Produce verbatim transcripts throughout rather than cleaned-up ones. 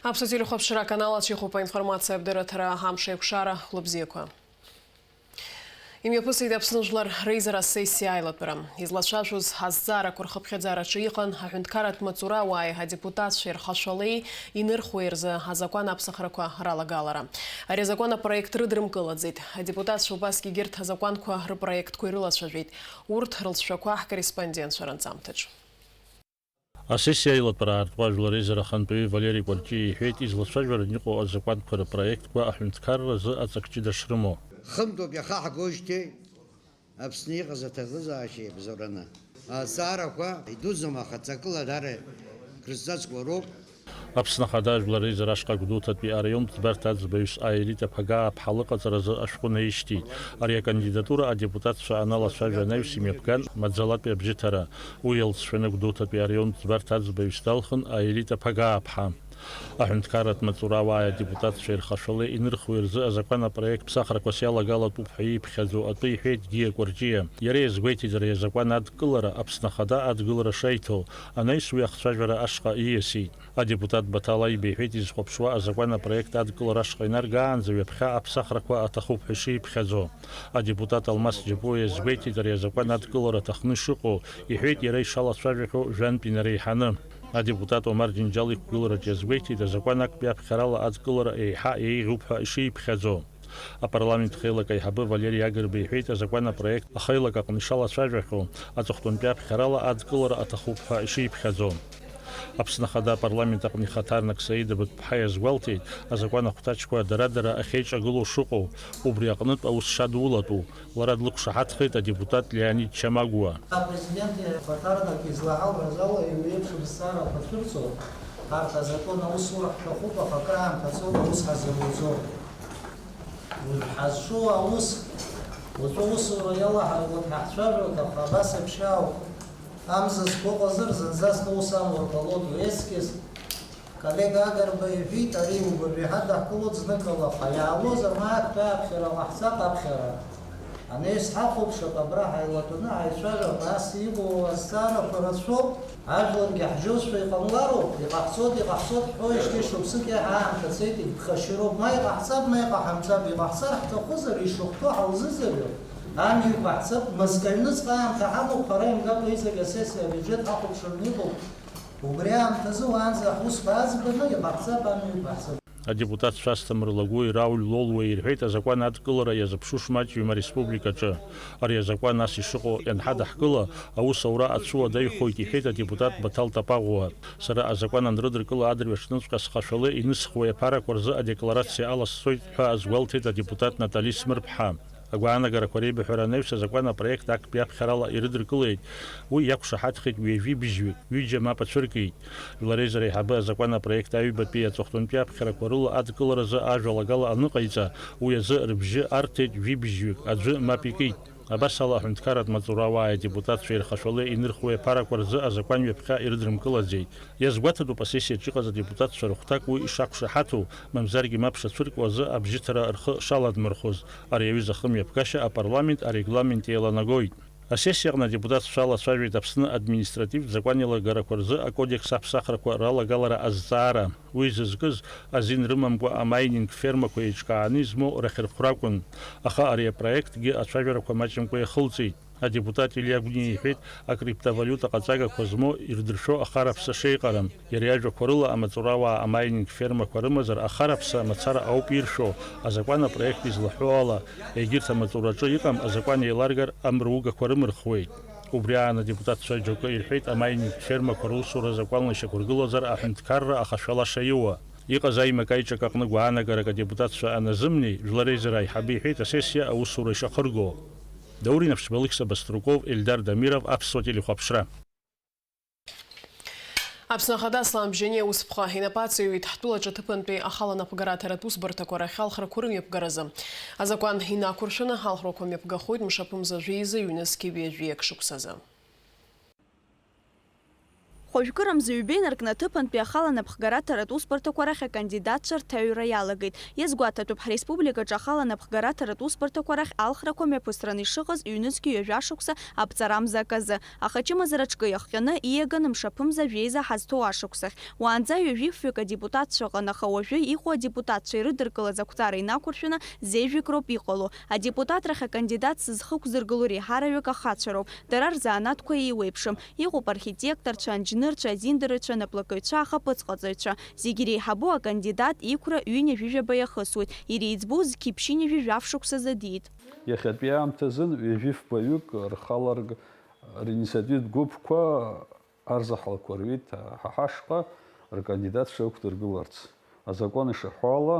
Аԥсуа телехәаԥшра аканал аҿы иҟоуп аинформациа абдырраҭара. Амш еиқәшара, хәлыбзиақәа. Имҩаԥысит Аԥсны жәлар реизара асессиа аилатәара. Излацәажәоз азҵаарақәа рхыԥхьаӡараҿы иҟан аҳәынҭқарратә маҵура ауааи адепутатцәеи рхашәалеи инырхуеи рзы азакәан аԥсахрақәа ралагалара. Ари азакәан апроект рыдрымкылаӡеит. Адепутатцәа убасгьы егьырҭ азакәанқәа рыпроектқәа ирылацәажәеит. Урҭ рылҵшәақәа ҳкорреспондентцәа ранҵамҭаҿ. Асессиа аилатәара аартуа жәлар реизара ахантәаҩы Валери Кәарҷиа иҳәеит, излацәажәаран иҟоу азакәанқәа рыпроектқәа аҳәынҭқарра азы аҵак ҷыда шрымоу. Хынтәоуп иахаҳгоижьҭеи Аԥсны иҟаз аҭагылазаашьа иабзоураны азҵаарақәа идуӡӡом, аха ҵакыла даара крызҵазкуа роуп. Аԥсны Ахада Жәлар Реизара ашҟа Гәдоуҭатәи араионтә ӡбарҭа аӡбаҩыс Аелита Ԥагааԥҳа лыҟаҵаразы ашәҟәы наишьҭит. Ари акандидатура адепутатцәа аналацәажәа анаҩс имҩаԥган маӡалатәи абжьыҭара. Уи иалҵшәаны Гәдоуҭатәи араионтә ӡбарҭа аӡбаҩыс далхын Аелита Ԥагааԥҳа. Аҳәынҭқарратә маҵура ауааи адепутатцәеи рхашәалеи инырхуеи рзы азакәан апроект ԥсахрақәас иалагалатәуп ҳәа ииԥхьаӡо атәы иҳәеит Гиа Кәарҷиа. Иара иазгәеиҭеит, ари азакәан адкылара Аԥсны Ахада адгылара шаиҭо анаҩс уи ахцәажәара ашҟа ииасит. Адепутат Баҭал Аиба иҳәеит, изхәаԥшуа азакәан апроект адкылара ашҟа инаргаанӡа ҩаԥхьа аԥсахрақәа аҭахуп ҳәа ишиԥхьаӡо. Адепутат Алмас Џьапуа иазгәеиҭеит, ари азакәан адкылара аҭахны ишыҟоу, иҳәеит иара ишалацәажәахьоу жәантә инареиҳаны. Адепутат Омар Џьынџьал иқәгылараҿ иазгәеиҭеит, азакәан актәи аԥхьарала адкылара еиҳа еиӷьуп ҳәа ишиԥхьаӡо. Апарламент хеилак аиҳабы Валери Агрба иҳәеит, азакәан апроект ахеилак аҟны ишалацәажәахьоу, аҵыхәтәантәи аԥхьарала адкылара аҭахуп ҳәа ишиԥхьаӡо. Аԥсны Ахада апарламент аҟны ихаҭарнак Саида Быҭәԥҳа иазгәалҭеит, азакәан ахәҭаҷқәа дара-дара ахьеиҿагылоу шыҟоу, убри аҟнытә аус шадулатәу, лара длықәшаҳаҭхеит адепутат Леонид Чамагәуа. Апрезидент ихаҭарнак излаҳауҳәаз ала, еиуеиԥшым зҵаарақәа цәырҵуа, арҭ азакәан аусура ҳҭахуп, аха акыраамҭа цоуп аус ҳазыруӡом. Уажә ҳазҿу аус, уаҵәы аусура иалаҳаргоит ҳәа ҳцәажәоит, аха абас еиԥш иаауп. Амза зқәыҟазар, зынӡаск аус амур ҟалоит, уи аскьыс. Коллега Агрба иҳәеит, ари убыржәы иҳадаҳкылоит зныкала, аха иаалозар, ма актәи аԥхьара ҟаҳҵап, аԥхьара. Анаҩс ҳахәаԥшып, абра ҳаилатәаны ҳаицәажәап, ас иҟоу азҵаарақәа рацәоуп, ажәларгьы ҳжьозшәа иҟамлароуп, иҟаҳҵоит, иҟаҳҵоит ҳҳәоижьҭеи шықәсык иаҳа аамҭа цеит, игәԥхашьароуп, ма иҟаҳҵап, ма иҟаҳамҵап, иҟаҳҵар ҳҭахузар, ишахәҭоу ҳалзыӡырҩып, амҩақәа ҳцап, мызкы аҩныҵҟа аамҭа ҳамоуп, ҳара имгакәа иҵегь асессиа абиуџьет ҳахәаԥшыраны иҟоуп. Убри аамҭазы уаанӡа ҳусқәа аӡбаны иҟаҳҵап, амҩа иқәаҳҵап. Адепутатцәа Асҭамыр Лагәуеи Рауль Лолуеи ирҳәеит, азакәан адкылара иазыԥшу шмаҷҩым ареспубликаҿы. Ари азакәан ас ишыҟоу ианҳадаҳкыла, аус аура ацәуадаҩхоит, иҳәеит адепутат Баҭал Тапаӷәуа. Сара азакәан анрыдыркыла адырҩаҽныҵәҟьа схашәала инысхуеи аԥарақәа рзы адекларациа аласҵоит ҳәа азгәалҭеит адепутат Натали Смырԥҳа. Агәаанагарақәа реибыҳәара анаҩс азакәан апроект актәи аԥхьарала ирыдыркылеит. Уи иақәшаҳаҭхеит ҩажәи быжьҩык, ҩыџьа мап ацәыркит. Жәлар реизара аиҳабы азакәан апроект аҩбатәи аҵыхәтәантәи аԥхьарақәа рыла адкыларазы ажәалагала аныҟаиҵа, уи азы рыбжьы арҭеит ҩажәи быжьҩык, аӡәы мап икит. Абас ала аҳәынҭқарратә маҵура ауааи адепутатцәеи рхашәала инырхуеи аԥарақәа рзы азакәан ҩаԥхьа ирыдрымкылаӡеит. Иазгәаҭатәуп асессиаҿ иҟаз адепутатцәа рыхәҭак уи ишақәшаҳаҭу, мамзаргьы мап шацәыркуа азы абжьыҭара рхы шаладмырхәыз. Ари аҩыза ахымҩаԥгашьа апарламент арегламент еиланагоит. Асессиаҟны адепутатцәа алацәажәеит Аԥсны административтә закәан еилагарақәа рзы акодекс аԥсахрақәа ралагалара азҵаара. Уи зызкыз азин рымамкәа амайнинг фермақәа еиҿкааны измоу рахьырхәра акәын, аха ари апроектгьы ацәажәарақәа маҷымкәа иахылҵит. Адепутат Илиа Гәниа иҳәеит, акриптовалиута ҟаҵагақәа змоу ирдыршәо ахараԥса шеиҟарам. Иара иажәақәа рыла, амаҵурауаа амайнинг фермақәа рымазар, ахараԥса мацара ауп иршәо, азакәан апроект излаҳәо ала, егьырҭ амаҵураҿы иҟам азакәан еиларгар амругақәа рымырхуеит. Убри аан адепутатцәа џьоукы ирҳәеит, амайнинг фермақәа русура закәанла ишьақәыргылазар аҳәынҭқарра ахашәала шаиуа. Иҟаз аимак-аиҿак аҟны гәаанагарак адепутатцәа аназымнеи, Жәлар Реизара аиҳабы иҳәеит, асессиа аусура ишахырго. Даур Инаԥшьба, Алықьса Баструков, Ельдар Дамиров, Аԥсуа телехәаԥшра. Аԥсны Ахада Аслан Бжьаниа усԥҟа инапы аҵаҩит ҳтәылаҿы аҭыԥантәи ахала напхгара аҭаратә усбарҭақәа рахь алхрақәа рымҩаԥгаразы. Азакәан инақәыршәаны алхрақәа мҩаԥгахоит мшаԥымза жәеиза ҩнызқьи ҩажәи акы шықәсазы. Хәажәкырамза ҩба инаркны аҭыԥантәи ахала анапхгараҭаратә усбарҭақәа рахь акандидатцәа рҭаҩра иалагеит. Иазгәаҭатәуп, ҳреспубликаҿы ахала анапхгараҭаратә усбарҭақәа рахь алхрақәа мҩаԥысраны ишыҟаз ҩнызқьи ҩажәа шықәса аԥҵарамза аказы, аха ачымазара аҿкы иахҟьаны ииаганы мшаԥымза жәеиза ҳазҭоу ашықәсахь. Уаанӡа ҩажәи фҩык адепутатцәа ыҟан, аха уажәы иҟоу адепутатцәа ирыдыркылаз ақәҵара инақәыршәаны зежәҩык роуп иҟало. Адепутат рахь акандидат зхықәзыргыло реиҳараҩык ахацәа роуп. Дара рзанааҭқәа еиуеиԥшым. Иҟоуп архитекторцәа, анџьнырцәа, азиндарыҩцәа, анаплакыҩцәа, ахаԥыцҟаҵаҩцәа. Зегь иреиҳабу акандидат иқәра ҩынҩажәижәаба иахысуеит, иреиҵбу зқьи ԥшьынҩажәи жәаф шықәса задиит. Иахьатәи аамҭазын ҩажәи фбаҩык рхаларг-, ринциативтә гәыԥқәа арзаҳалқәа руит ҳа ҳашҟа ркандидатцәа ықәдыргыларц. Азакәан ишаҳәо ала,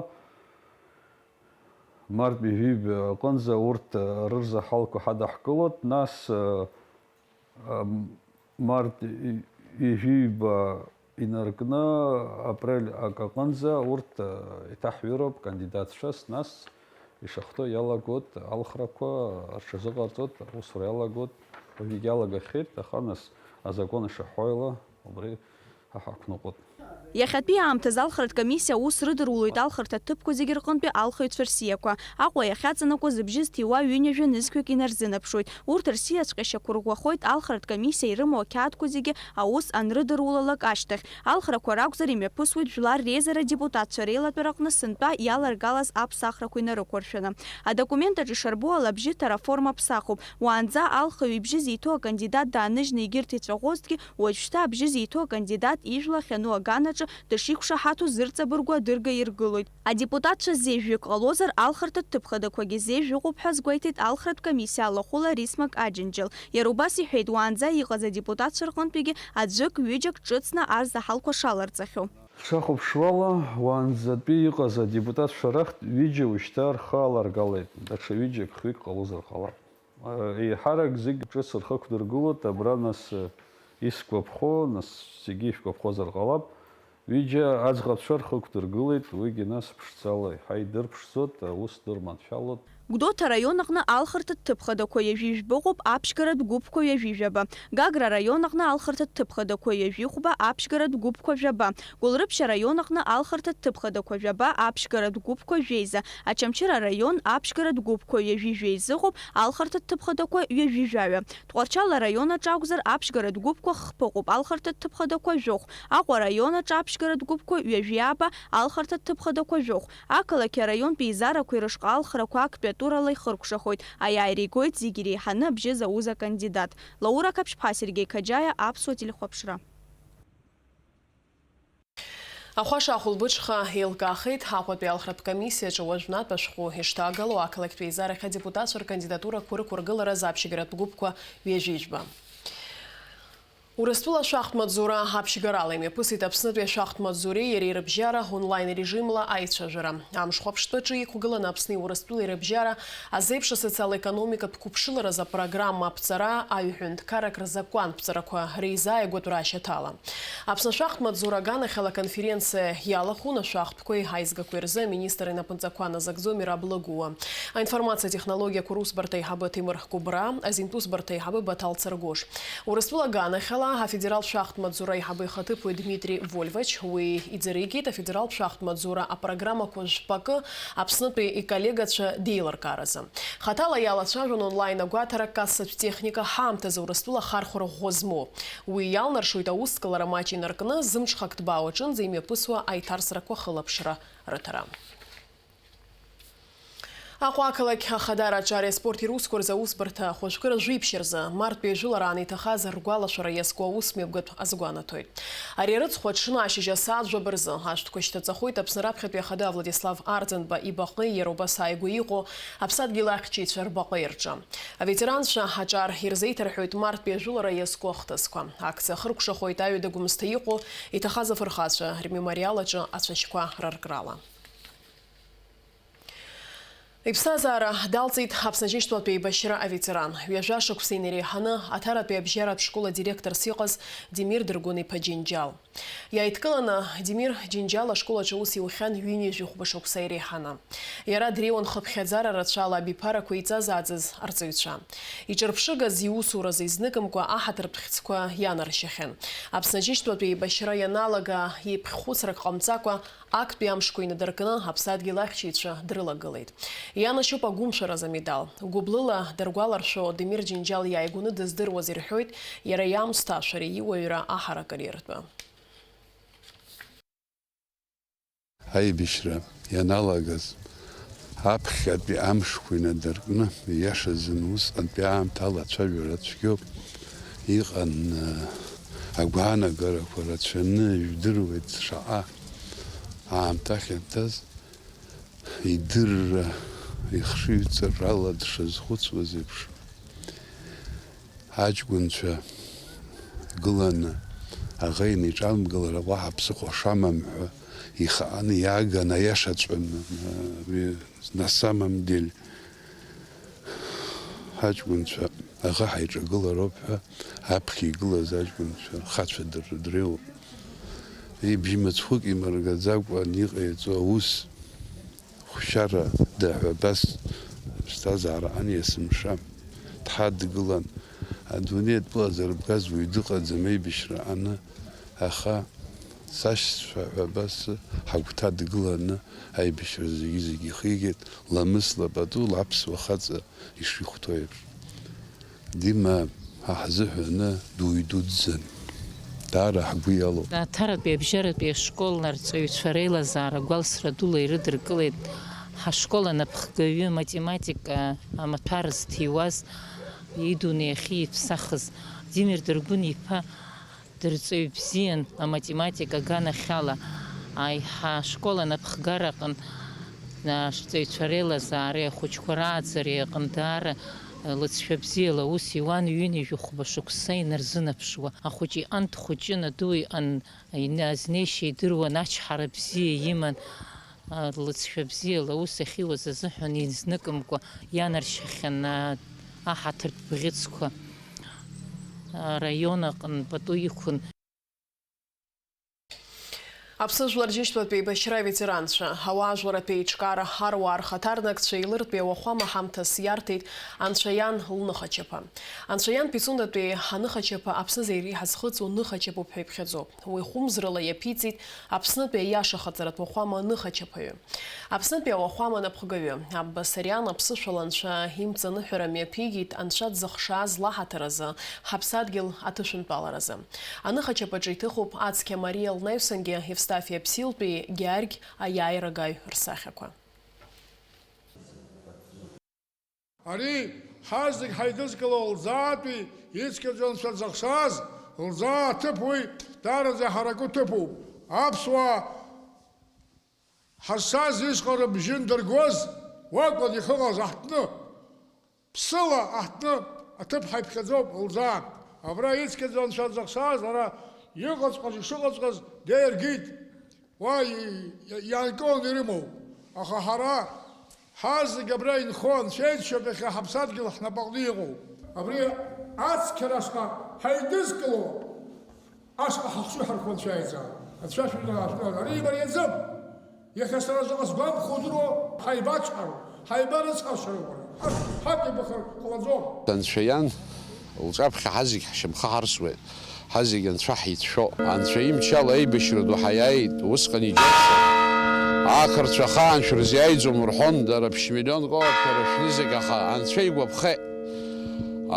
март ҩажәи ҩба аҟынӡа урҭ рырзаҳалқәа ҳадаҳкылоит, нас, ам, март ҩажәи ҩба инаркны апрель акы аҟынӡа урҭ, а, иҭаҳҩыроуп кандидатцәас, нас ишахәҭоу иалагоит алхрақәа рҽазыҟарҵоит, аусура иалагоит, уажәыгь иалагахьеит, аха нас азакәан ишаҳәо ала убри ҳа ҳақәныҟәоит. Иахьатәи аамҭазы алхратә комиссиа аус рыдырулоит алхырҭа ҭыԥқәа зегьы рҟынтәи алхыҩцәа рсиақәа. Аҟәа иахьаҵанакуа зыбжьы зҭиуа ҩынҩажәа нызқьҩык инарзынаԥшуеит. Урҭ рсиаҵәҟьа шьақәырӷәӷәахоит алхратә комиссиа ирымоу ақьаадқәа зегьы аус анрыдырулалак ашьҭахь. Алхрақәа ракәзар, имҩаԥысуеит жәлар реизара адепутатцәа реилатәараҟны сынтәа иаларгалаз аԥсахрақәа инарықәыршәаны. Адокумент аҿы ишарбо ала, абжьыҭара аформа ԥсахуп. Уаанӡа алхаҩ ибжьы зиҭо акандидат дааныжьны егьырҭ иҵәаӷәозҭгьы, уажәшьҭа абжьы зиҭо акандидат ижәла ахьану аганаҿы дышиқәшаҳаҭу зырҵабыргу адырга иргылоит. Адепутатцәа зежәҩык ҟалозар, алхырҭатә ҭыԥхадақәагьы зежә ыҟоуп ҳәа азгәеиҭеит алхратә комиссиа алахәыла Рисмак Аџьынџьал. Иара убас иҳәеит, уаанӡа иҟаз адепутатцәа рҟынтәигьы аӡәык, ҩыџьак ҿыцны арзаҳалқәа шаларҵахьоу. Ҳшахәаԥшуала, уаанӡатәи иҟаз адепутатцәа рахьтә ҩыџьа уажәшьҭа рхы аларгалеит, даҽа ҩыџьак, хҩык ҟалозар ҟалап. Еиҳарак зегь ҿыц рхы ықәдыргылоит, абра нас, э, исгәаԥхо, нас зегьы ишәгәаԥхозар ҟалап, ҩыџьа аӡӷабцәа рхы ықәдыргылеит, уигьы нас ԥшӡала иҳаидырԥшӡоит, аус дырманшәалоит. Гәдоуҭа араион аҟны алхырҭатә ҭыԥхадақәа ҩажәи жәба ыҟоуп, аԥшьгаратә гәыԥқәа ҩажәи жәаба. Гагра араион аҟны алхырҭатә ҭыԥхадақәа ҩажәи хәба, аԥшьгаратә гәыԥқәа жәаба. Гәылрыԥшь араион аҟны алхырҭатә ҭыԥхадақәа жәаба, аԥшьгаратә гәыԥқәа жәеиза. Очамчыра араион аԥшьгаратә гәыԥқәа ҩажәи жәеиза ыҟоуп, алхырҭатә ҭыԥхадақәа ҩажәи жәаҩа. Тҟәарчал араион аҿы акәзар, аԥшьгаратә гәыԥқәа хԥа ыҟоуп, алхырҭатә ҭыԥхадақәа жәохә. Аҟәа араион аҿы аԥшьгаратә гәыԥқәа ҩажәи ааба, алхырҭатә ҭыԥхадақәа жәохә. Ақалақь араионтә еизарақәа ирышҟа алхрақәа актәи атурала ихыркәшахоит. Аиааира игоит зегьы иреиҳаны абжьы зауз акандидат. Лаура Қаԥшьԥҳа, Сергеи Қаџьаиа, Аԥсуа телехәаԥшра. Ахәаша ахәылбыҽха еилкаахеит Аҟәатәи алхратә комиссиаҿы уажәнатә ашәҟәы ишҭагало ақалақьтә еизарахь адепутатцәа ркандидатурақәа рықәыргылараз аԥшьгаратә гәыԥқәа ҩажәи жәба. Урыстәыла ашәахтә маҵзура аԥшьгарала имҩаԥысит Аԥснытәи ашәахтә маҵзуреи иареи рыбжьара онлайн режимла аицәажәара. Амш хәаԥштәаҿы иқәгыланы Аԥсни Урыстәылеи рыбжьара азеиԥш асоциал-економикатә қәыԥшылараз апрограмма аԥҵара аҩ-ҳәынҭқаррак рзакәанԥҵарақәа реизааигәатәра ашьаҭала. Аԥсны ашәахтә маҵзура аганахьала аконференциа иалахәын ашәахтәқәеи аизгақәеи рзы аминистр инапынҵақәа назыгӡо Мераб Лагәыуа, аинформациатә технологиақәа русбарҭа аиҳабы Ҭемыр Кәыбра, азинтәусбарҭа аиҳабы Баҭал Царгәыш. Урыстәыла аганахьала афедералтә шәахтә маҵзура аиҳабы ихаҭыԥуаҩ Дмитри Вольвач уи иӡырҩгьеит афедералтә шәахтә маҵзура апрограммақәа жәпакы Аԥснытәи иколлегацәа деилыркааразы. Хаҭала иалацәажәон онлайн агәаҭара кассатә техника ҳаамҭазы Урыстәыла ахархәара ӷәӷәа змоу. Уи иалнаршоит аусҭгалара маҷ инаркны, зымҽхак ҭбаау аҿынӡа имҩаԥысуа аиҭарсрақәа хылаԥшра рыҭара. Аҟәа ақалақь Ахадара аҿареи аспорти русқәа рзы аусбарҭа ахәажәкыра жәиԥшь рзы, март ҩажәылараан иҭахаз ргәалашәара иазку аусмҩаԥгатә азгәанаҭоит. Ари арыцхә аҽны ашьыжь асааҭ жәаба рзы ашәҭқәа шьҭаҵахоит Аԥсны раԥхьатәи Ахада Владислав Арӡынба ибаҟеи иара убас ааигәа иҟоу аԥсадгьыл ахьчаҩцәа рбаҟеи рҿы. Аветеранцәа аҿар ирзеиҭарҳәоит март ҩажәылара иазку ахҭысқәа. Акциа ахыркәшахоит аҩада Гәымсҭа иҟоу Иҭахаз афырхацәа рмемориал аҿы ацәашьқәа раркрала. Иԥсҭазаара далҵит Аԥсны Аџьынџьтәылатә еибашьра аветеран, ҩажәа шықәса инареиҳаны Аҭаратәи абжьаратә школ адиректорс иҟаз Демир Дыргәын-иԥа Џьынџьал. Иааидкыланы, Демир Џьынџьал ашкол аҿы аус иухьан ҩынҩажәи хәба шықәса иреиҳаны. Иара дреиуан хыԥхьаӡара рацәала абиԥарақәа еиҵазааӡаз арҵаҩцәа. Иҿырԥшыгаз иусуразы изныкымкәа аҳаҭыртә хьӡқәа ианаршьахьан. Аԥсны Аџьынџьтәылатә еибашьра ианалага, еиԥхьхәыцрак ҟамҵакәа, актәи амшқәа инадыркны аԥсадгьыл ахьчаҩцәа дрылагылеит. Ианашьоуп агәымшәараз амедал. Гәыблыла даргәаларшәо, Демир Џьынџьал иааигәаны дыздыруаз ирҳәоит иара иаамсҭашәареи иуаҩра аҳаракыреи ртәы. Аибашьра ианалагаз аԥхьатәи амшқәа инадыркны, ииашазын усҟантәи аамҭала ацәажәара цәгьоуп. Иҟан, агәаанагарақәа рацәаны, ижәдыруеит шаҟа аамҭа ахьанҭаз, идырра, ихшыҩҵаррала дшазхәыцуаз еиԥш. Аҷкәынцәа гыланы, аӷа инеиҿамгылар уаҳа ԥсыхәа шамам ҳәа ихааны иааган, аиашаҵәҟьаны, на самом деле, ҳаҷкәынцәа аӷа ҳаиҿагылароуп ҳәа аԥхьа игылаз аҷкәынцәа ахацәа дыр-, дреиуоуп. Ибжьы мыцхәык имыргаӡакәан иҟаиҵо аус, хәшьара даҳәа абас, ԥсҭазаара ан есымша дҳадгылан, адунеи атәылазар бгаз уаҩ дыҟаӡам аибашьра аны, аха сашьцәа ҳәа абас ҳагәҭа дгыланы аибашьра зегьы-зегьы ихигеит, ламысла пату аԥсуа хаҵа ишихәҭоу еиԥш. Дима ҳа ҳзыҳәаны дуаҩ дуӡӡан. Даара ҳгәы иалоуп. Аҭаратәи абжьаратәи ашкол арҵаҩцәа реилазаара гәалсра дула ирыдыркылеит ҳашкол анапхгаҩы, аматематика амаҭәар зҭиуаз, идунеи ахьиԥсахыз Владимир Дыргәын-иԥа. Дырҵаҩ бзиан аматематика аганахьала, аиҳа ашкол анапхгара аҟын, арҵаҩцәа реилазаареи ахәыҷқәа рааӡареи аҟын даара лыҵшәа бзиала аус иуан, ҩынҩажәи хәба шықәса инарзынаԥшуа. Ахәыҷы иҟан дхәыҷын, аду иҟан, ин-, азнеишьа идыруан, ачҳара бзиа иман. Лыҵшәа бзиала аус ахьиуаз азыҳәан изныкымкәа ианаршьахьан аҳаҭыртә бӷьыцқәа. Араион аҟны пату иқәын. Аԥсны Жәлар Џьынџьтәылатә еибашьра аветеранцәа, ауаажәларратә еиҿкаара аруаа рхаҭарнакцәа, Елыртәи ауахәама ҳамҭас иарҭеит Анцәа иан лныхачаԥа. Анцәа иан Пицундатәи аныхачаԥа Аԥсны зегь реиҳа зхыҵуа ныхачаԥоуп ҳәа иԥхьаӡоуп. Уи хәымзрала иаԥиҵеит Аԥснытәи аиашахаҵаратә уахәама аныхачаԥаҩы. Аԥснытәи ауахәама анапхгаҩы, Абба Сариан аԥсышәала Анцәа имҵаныҳәара мҩаԥигеит Анцәа дзыхшаз лаҳаҭыр азы, ҳаԥсадгьыл аҭышәынтәаларазы. Аныхачаԥаҿы иҭыхуп ацқьа Мариа лнаҩсангьы Евстафиа Ԥсилтәи Гьаргь аиааирагаҩ рсахьақәа. Ари ҳазегь ҳаидызкыло лӡаатәи ицқьаӡоу Анцәа дзыхшаз, лӡаа аҭыԥ уи даараӡа иҳараку ҭыԥуп. Аԥсуаа ҳазшаз ишҟа рыбжьы ндыргоз, уакәын ихыҟаз аҳҭны. Ԥсыла аҳҭны аҭыԥ ҳаиԥхьаӡоуп лӡаа. Абра ицқьаӡоу Анцәа дзыхшаз, лара иҟаҵәҟьаз, ишыҟаҵәҟьаз деиргеит. Уа и-, и-, иаанкыланы ирымоуп. Аха ҳара, ҳазегь абра инхо Анцәа иџьшьоуп иахьа ҳаԥсадгьыл ҳнапаҟны иҟоу. Абри ацқьара ашҟа ҳаидызкыло, ашҟа ҳахшыҩ ҳархо Анцәа иаҵа. Анцәа шәыжәлар, шәыжәлар, ари имариаӡам. Иахьа сара заҟа сгәамԥхо удыруоу, ҳаибаҵәҟьароуп, ҳаибарыцҳашьароуп, ҳа-, ҳақәибахыр ҟалаӡом. Анцәа иан лҿаԥхьа ҳазегь ҳшьамхы ҳарсуеит. Ҳазегь Анцәа ҳицәшәо, Анцәа имчала аибашьра ду ҳаиааит, усҟан иџьасшьон. Ақырҭцәа ахаан шәрызиааиӡом рҳәон, дара ԥшь-миллионк оуп шәара шәнызқь, аха Анцәа игәаԥхеит.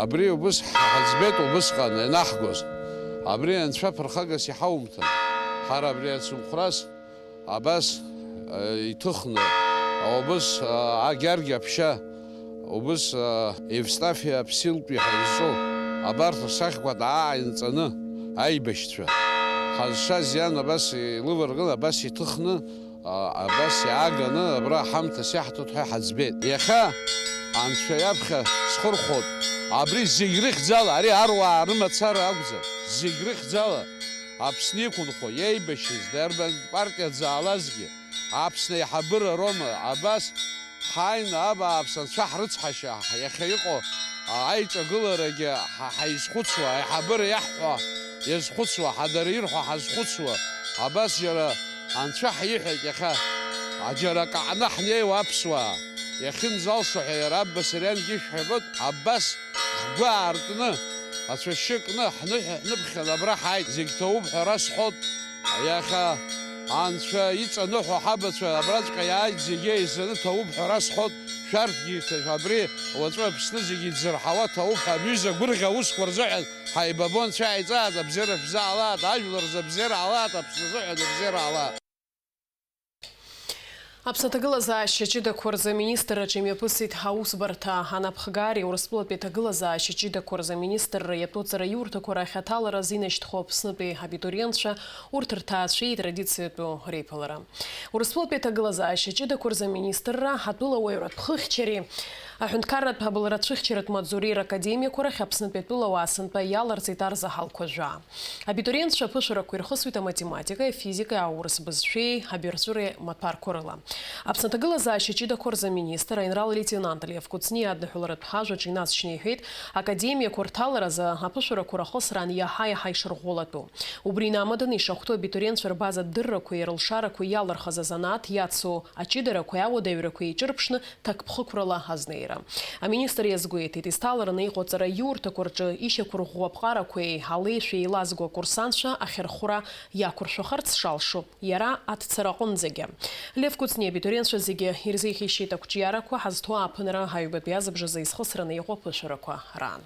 Абри убыс ҳаӡбеит убысҟан ианаҳгоз. Абри Анцәа ԥырхагас иҳаумҭан. Ҳара абри ацымхәрас абас, э, иҭыхны, убыс, э, Агьаргь аԥшьа, убыс, э, Евстафиа Аԥсилтәи ҳәа изҿу, абарҭ рсахьақәа дааианҵаны, аибашьцәа. Ҳазшаз иан абас илываргылан, абас иҭыхны, а, абас иааганы, абра ҳамҭас иаҳҭоит ҳәа ҳаӡбеит. Иахьа Анцәа иаԥхьа схырхәоит. Абри зегь рыхьӡала, ари аруаа рымацара акәӡам, зегь рыхьӡала. Аԥсны иқәынхо, иеибашьыз, дарбан партиа дзаалазгьы, Аԥсны аиҳабыра роума, абас Ҳааины абааԥс анцәа ҳрыцҳашьа, иахьа иҟоу аиҿагыларагьы ҳа-, ҳаизхәыцуа, аиҳабыра иаҳҳәо иазхәыцуа, ҳа дара ирҳәо ҳазхәыцуа, абас џьара анцәа ҳиҳәеит иахьа, џьара акаҟны ҳнеиуа аԥсуаа, иахьынӡалшо ҳәа иара Аббас иара иангьы ишәҳәатәы, абас ҳгәы аартны, ацәашьы кны, ҳныҳәа ҳныԥхьан абра ҳааит, зегь ҭоуп ҳәа расҳәот, иахьа Анцәа иҵаныҳәо ҳабацәа абраҵәҟьа иааит, зегьы еизаны ҭоуп ҳәа расҳәот, шәарҭгьы ирҭ-, абри уаҵәы Аԥсны зегьы идзырҳауа ҭоуп ҳәа, абҩыза гәырӷьа аусқәа рзыҳәан ҳаибабо, Анцәа иааиҵааит, абзиара шәзаалааит, ажәлар рзы абзиара аалааит, Аԥсны азыҳәан абзиара аалааит. Аԥсны аҭагылазаашьа ҷыдақәа рзы аминистрраҿы имҩаԥысит аусбарҭа анапхгареи Урыстәылатәи аҭагылазаашьа ҷыдақәа рзы аминистрра иатәу аҵараиурҭақәа рахь аҭалара азинашьҭхәа Аԥснытәи абитуриентцәа, урҭ рҭаацәеи традициатәу реиԥылара. Урыстәылатәи аҭагылазаашьа ҷыдақәа рзы аминистрра атәылауаҩратә хыхьчареи аҳәынҭқарратә абылра ацәыхьчаратә маҵзуреи ракадемиақәа рахь Аԥснытәи атәылауаа сынтәа иаларҵеит арзаҳалқәа жәаа. Абитуриентцәа аԥышәарақәа ирхысуеит аматематикеи, афизикеи, аурыс бызшәеи, абаҩрҵәыреи маҭәарқәа рыла. Аԥсны аҭагылазаашьа ҷыдақәа рзы аминистр, аинрал-леитенант Лев Кәыҵниа адныҳәаларатә ҳажәаҿы инацшьны иҳәеит, академиақәа рҭаларазы аԥышәарақәа рахысраан иаҳа-иаҳа ишырӷәӷәалатәу. Убри инамаданы ишахәҭоу абитуриентцәа рбазатә дыррақәеи рылшарақәеи иалырхыз азанааҭ иацу аҷыдарақәеи ауадаҩрақәеи еиҿырԥшны ҭакԥхықәрала азнеира. Аминистр иазгәеиҭеит, изҭалараны иҟоу аҵараиурҭақәа рҿы ишьақәырӷәӷәо аԥҟарақәеи алеишәеи еилазго акурсантцәа ахьырхәра иақәыршәахарц шалшо, иара аццараҟынӡагьы. Лев Кәыҵниа абитуриентцәа зегьы ирзеиӷьеишьеит ақәҿиарақәа ҳазҭоу ааԥынра аҩбатәи азыбжазы изхысраны иҟоу аԥышәарақәа раан.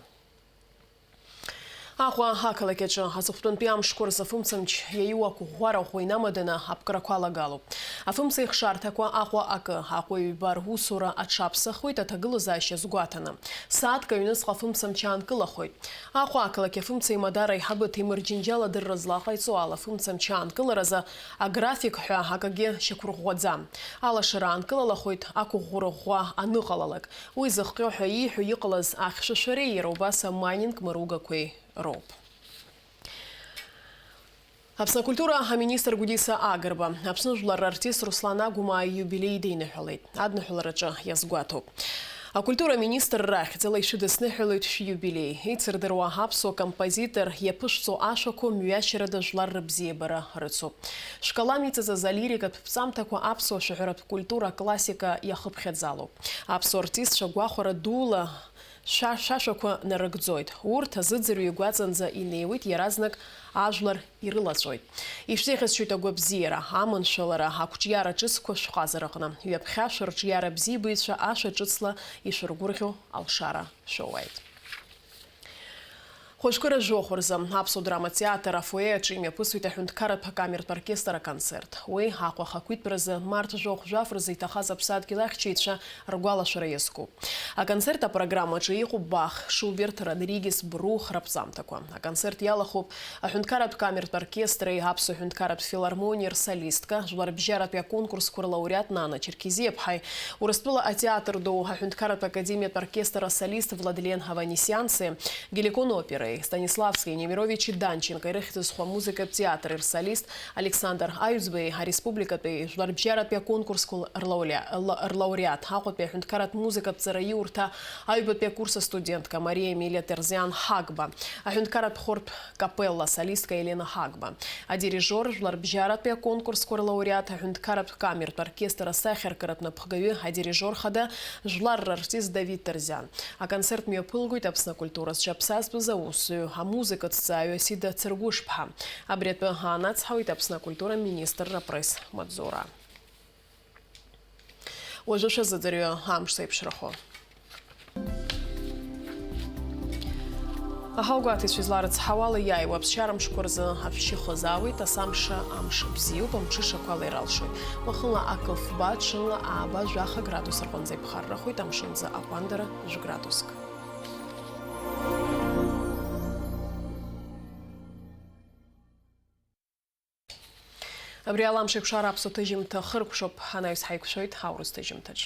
Аҟәа ақалақь аҿы аҵыхәтәантәи амшқәа рзы афымцамч иаиуа ақәыӷәӷәара ӷәӷәа инамаданы аԥкрақәа алагалоуп. Афымцеихшарҭақәа Аҟәа акы, Аҟәа ҩба русура аҽаԥсахуеит аҭагылазаашьа азгәаҭаны. Сааҭк аҩныҵҟа афымцамч аанкылахоит. Аҟәа ақалақь афымца аимадара аиҳабы Ҭемыр Џьынџьал адырра злаҟаиҵо ала, афымцамч аанкыларазы аграфик ҳәа акагьы шьақәырӷәӷәаӡам. Алашара аанкылалахоит ақәыӷәӷәара ӷәӷәа аныҟалалак. Уи зыхҟьо ҳәа ииҳәо иҟалаз ахьшәашәареи иара убас амайнинг мыругақәеи роуп. Аԥсны акультура аминистр Гәдиса Агрба Аԥсны жәлар рартист Руслан Агәмаа ииубилеи деиныҳәалеит. Адныҳәалараҿы иазгәаҭоуп. Акультура аминистрра ахьӡала ишәыдысныҳәалоит шәиубилеи. Еицырдыруа аԥсуа композитор иаԥышәҵо ашәақәа мҩашьарада жәлар рыбзиабара рыцуп. Шәкалам иҵаҵаз алирикатә ԥҵамҭақәа аԥсуа шәаҳәаратә культура аклассика иахыԥхьаӡалоуп. Аԥсуа артистцәа гәахәара дула шәа-, шәашәақәа нарыгӡоит. Урҭ азыӡырҩ игәаҵанӡа инеиуеит, иаразнак ажәлар ирылаҵәоит. Ишәзеиӷьасшьоит агәабзиара, аманшәалара, ақәҿиара ҿыцқәа шәҟазараҟны. Ҩаԥхьа шәырҿиара бзиабаҩцәа ашәа ҿыцла ишәыргәырӷьо алшара шәоуааит. Хәажәкыра жәохә рзы Аԥсуа драма театр афоиеаҿы имҩаԥысуеит аҳәынҭқарратә акамертә оркестр аконцерт. Уи Аҟәа ахақәиҭтәразы март жәохә жәаф рзы иҭахаз аԥсадгьыл ахьчаҩцәа ргәалашәара иазкуп. Аконцерт апрограммаҿы иҟоуп Бах, Шуберт, Родригес, Брух раԥҵамҭақәа. Аконцерт иалахәуп аҳәынҭқарратә камертә оркестри аԥсуа ҳәынҭқарратә филармониеи рсолистка, жәларбжьаратәи аконкурсқәа рлауреат Нана Черкезиаԥҳаи, Урыстәыла атеатр ду аҳәынҭқарратә академиатә оркестр асолист Владлен Ованесианси, Геликон опереи, Станиславски, Немировичи Данченко ирыхьӡ зху амузыкатә театри рсолист Александр Аҩӡбеи, ареспубликатәи жәларбжьаратәи аконкурсқәа рлауреа-, ла-, рлауреат, Аҟәатәи аҳәынҭқарратә музыкатә ҵараиурҭа аҩбатәи акурс астудентка Мариа Емилиа Терзиан Ҳагба, аҳәынҭқарратә хортә капелла асолистка Елена Ҳагба, адирижиор, жәларбжьаратәи аконкурсқәа рлауреат, аҳәынҭқарратә камертә оркестр асахьаркыратә напхгаҩы, адирижиор хада, жәлар рартист Давид Терзиан. Аконцерт мҩаԥылгоит Аԥсны акультура зҽаԥсазтәыз аусзуҩы, амузыкаҭҵааҩы Сида Цыргәышԥҳа. Абри атәы аанацҳауеит Аԥсны акультура министрра апресс-маҵзура. Уажәы шәазыӡырҩы амш зеиԥшрахо. Аҳаугәаҭаҩцәа изларыцҳауала, иааиуа аԥсшьарамшқәа рзы ашәшьы хызаауеит, асамша амш бзиоуп, амҽышақәа ала иралшоит. Уахынла акылфба, ҽынла ааба, жәаха градус рҟынӡа иԥхаррахоит, амшынӡы аҟәандара жәградуск. Абри ала амш еиқәшара аԥсуа ҭыжьымҭа хыркәшоуп, анаҩс ҳаиқәшәоит аурыс ҭыжьымҭаҿ.